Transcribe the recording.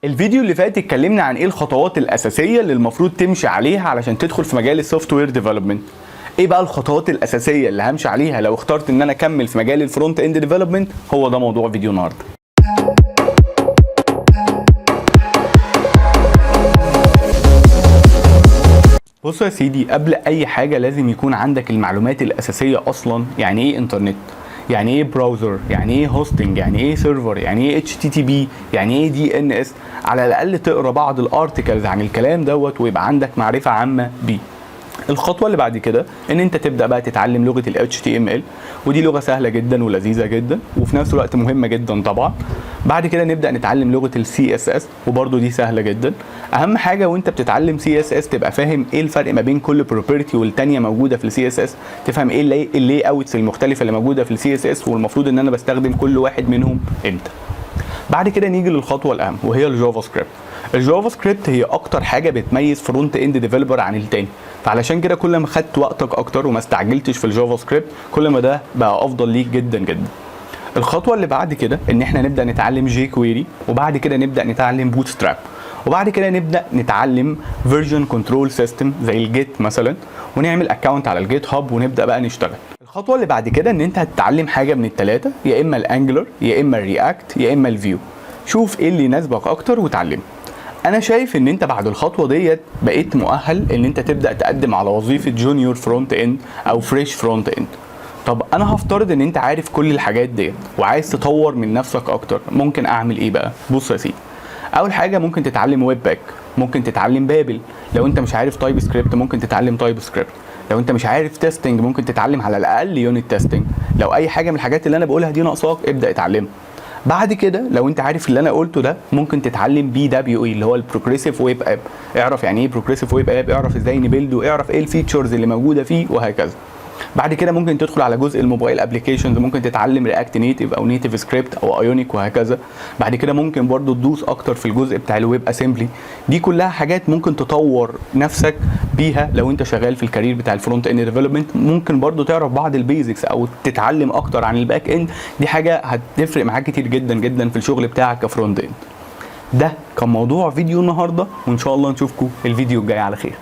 الفيديو اللي فات اتكلمنا عن ايه الخطوات الاساسية اللي المفروض تمشي عليها علشان تدخل في مجال ال software development. ايه بقى الخطوات الاساسية اللي همشي عليها لو اخترت ان انا اكمل في مجال ال front end development؟ هو ده موضوع فيديو النهارده. بص يا سيدي، قبل اي حاجة لازم يكون عندك المعلومات الاساسية اصلا. يعني ايه انترنت؟ يعني ايه browser؟ يعني ايه hosting؟ يعني ايه server؟ يعني ايه HTTP؟ يعني ايه DNS؟ على الاقل تقرا بعض ال articles عن الكلام دوت ويبقى عندك معرفة عامة بيه. الخطوة اللي بعد كده ان انت تبدا بقى تتعلم لغة ال HTML، ودي لغة سهلة جدا ولذيذه جدا وفي نفس الوقت مهمة جدا طبعا. بعد كده نبدا نتعلم لغة ال CSS، وبرده دي سهلة جدا. اهم حاجة وانت بتتعلم CSS تبقى فاهم ايه الفرق ما بين كل property والتانية موجودة في ال CSS، تفهم ايه ال layouts المختلفة اللي موجودة في ال CSS، والمفروض ان انا بستخدم كل واحد منهم امتى. بعد كده نيجي للخطوة الاهم وهي ال JavaScript. ال JavaScript هي اكتر حاجة بتميز front end developer عن التاني، فعلشان كده كل ما خدت وقتك اكتر وما استعجلتش في ال JavaScript كل ما ده بقى افضل ليك جدا جدا. الخطوة اللي بعد كده ان احنا نبدا نتعلم jQuery، وبعد كده نبدا نتعلم Bootstrap، وبعد كده نبدا نتعلم version control system زي ال Git مثلا، ونعمل account على ال GitHub ونبدا بقى نشتغل. الخطوة اللي بعد كده ان انت هتتعلم حاجة من الثلاثة، يا اما ال Angular يا اما ال React يا اما ال Vue. شوف ايه اللي يناسبك اكتر وتعلمه. انا شايف ان انت بعد الخطوة ديت بقيت مؤهل ان انت تبدا تقدم على وظيفة junior front end او fresh front end. طب انا هفترض ان انت عارف كل الحاجات ديت وعايز تطور من نفسك اكتر، ممكن اعمل ايه بقى؟ بص يا سيدي، اول حاجة ممكن تتعلم webpack، ممكن تتعلم Babel. لو انت مش عارف TypeScript ممكن تتعلم TypeScript. لو انت مش عارف testing ممكن تتعلم على الاقل unit testing. لو اي حاجة من الحاجات اللي انا بقولها دي ناقصاك ابدا اتعلمها. بعد كده لو انت عارف اللي انا قلته ده ممكن تتعلم PWA اللي هو ال progressive web app. اعرف يعني ايه progressive web app، اعرف ازاي ن build ه، اعرف ايه ال features اللي موجودة فيه وهكذا. بعد كده ممكن تدخل على جزء ال mobile applications، ممكن تتعلم React Native او NativeScript او Ionic وهكذا. بعد كده ممكن برضو تدوس اكتر في الجزء بتاع ال WebAssembly. دي كلها حاجات ممكن تطور نفسك بيها لو انت شغال في ال career بتاع ال front end development. ممكن برضو تعرف بعض ال basics او تتعلم اكتر عن ال back end، دي حاجة هتفرق معاك كتير جدا جدا في الشغل بتاعك ك front end. ده كان موضوع فيديو النهارده، وان شاء الله نشوفكم الفيديو الجاي على خير.